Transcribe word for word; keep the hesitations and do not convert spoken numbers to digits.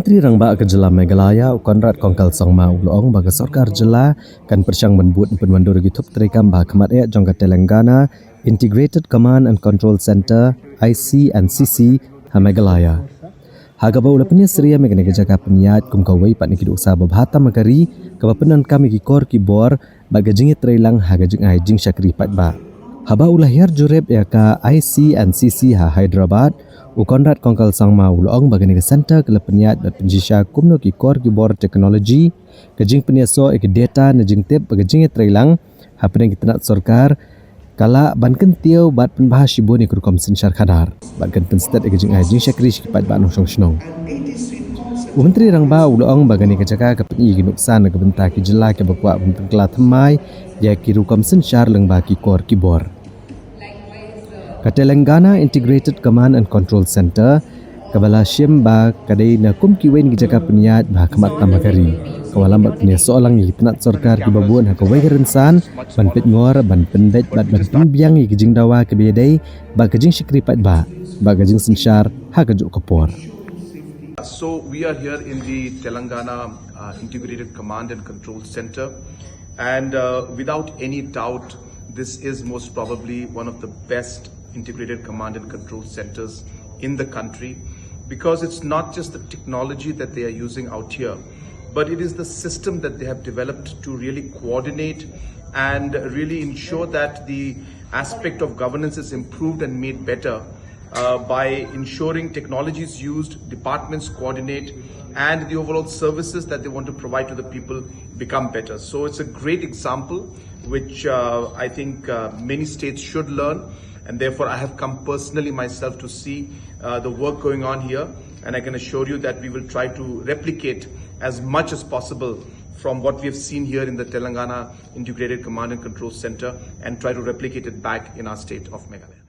Myntri Rangbah ka Jylla Meghalaya, u Conrad Kongkal Sangma, u la ong ba ka sorkar jylla kan pyrshang ban bud ban pynwandur ïa ki thup treikam ba ha khmat eh jong ka Telangana Integrated Command and Control Centre, I C and C C, ha Meghalaya. Ha kaba u la pynïasyriem ïa kane ka jaka pynïaid kum kawei pat na ki nuksa babha tam ha ka ri, kaba pyndonkam ïa ki kor ki bor bad ka jingïatreilang ha ka jingai jingshakri paidbah. Haba u la hiar jurip ïa ka I C and C C ha Hyderabad, u Conrad Kongkal Sangma u la ong ba kane ka centre ka la pynïaid bad pynshisha kumno ki kor ki bor technology, ka jingpynïasoh ïa ka data ne jingtip bad ka jingïatreilang hapdeng ki tnat sorkar, ka lah ban kyntiew bad pynbha shibun ïa ka rukom synshar khadar bad kan pynstet ïa ka jingai jingshakri sha ki paidbah nongshong shnong. U Myntri Rangbah u la ong ba kane ka jaka ka pyni ïa ki nuksan na ka bynta ki jylla kiba kwah ban pynkylla thymmai ïa ki rukom synshar lyngba ki kor ki bor. Ka Telangana Integrated Command and Control Centre, kaba la shim ba ka dei na kum kiwei na ki jaka pynïaid ba ha khmat tam ha ka ri, ka wallam bad pynïasoh lang ïa ki tnat sorkar kiba bun ha kawei ka rynsan ban peit ngor, ban pynbeit bad ban pynbiang ïa ki jingdawa kiba ïadei bad ka jingshakri paidbah bad ka jingsynshar ha kajuh ka por. So we are here in the Telangana uh, Integrated Command and Control Center, and uh, without any doubt, this is most probably one of the best integrated command and control centers in the country, because it's not just the technology that they are using out here, but it is the system that they have developed to really coordinate and really ensure that the aspect of governance is improved and made better uh, by ensuring technologies used, departments coordinate, and the overall services that they want to provide to the people become better. So it's a great example which uh, I think uh, many states should learn, and therefore I have come personally myself to see uh, the work going on here, and I can assure you that we will try to replicate as much as possible from what we have seen here in the Telangana Integrated Command and Control Center and try to replicate it back in our state of Meghalaya.